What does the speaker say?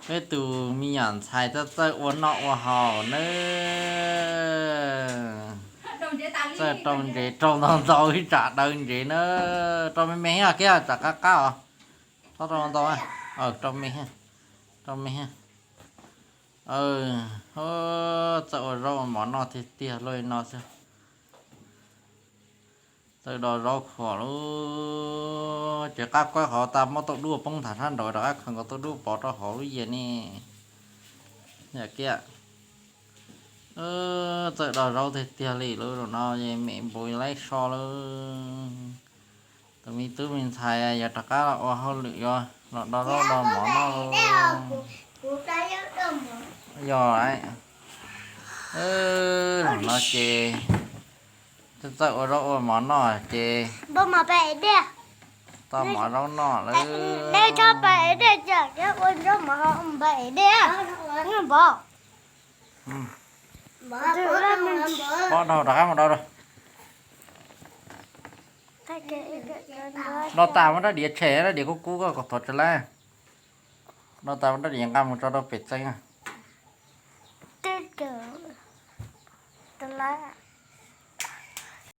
Peb tus me nyuam ntxhais txawj txawj ua noj ua haus nawb. Txawj rau ntsev rau ntau ntau ib tsam daws ntsev nawb. Rau me me thiab, kiag tsam qab qab os. Txhob rau ntau, rau me, rau me. Txawj ua zaub ua mov noj tiag tiag li no xwb. Txawj do zaub khuam lub, ces qab kuab qhov tas muab tauj dub poob nthav sab nraud rov qab khaws nkaus tauj dub pov rau hauv lub yias ne. Yam kiag, txawj do zaub tiag tiag li lub no, mem npus laib so lawm. Tus me tub me ntxhais yog rov qab los ua hauj lwm, yuav los do zaub do mov noj. Yog, no ces txawj ua zaub ua mov noj ces tau mov zaub noj lawm. Pob dhau rov qab mus do. Do tas muab rab diav tshem, rab diav kub kub koj kom tuav tseg lawm. Do tas muab rab diav nqa mus tso rau pem txeeb.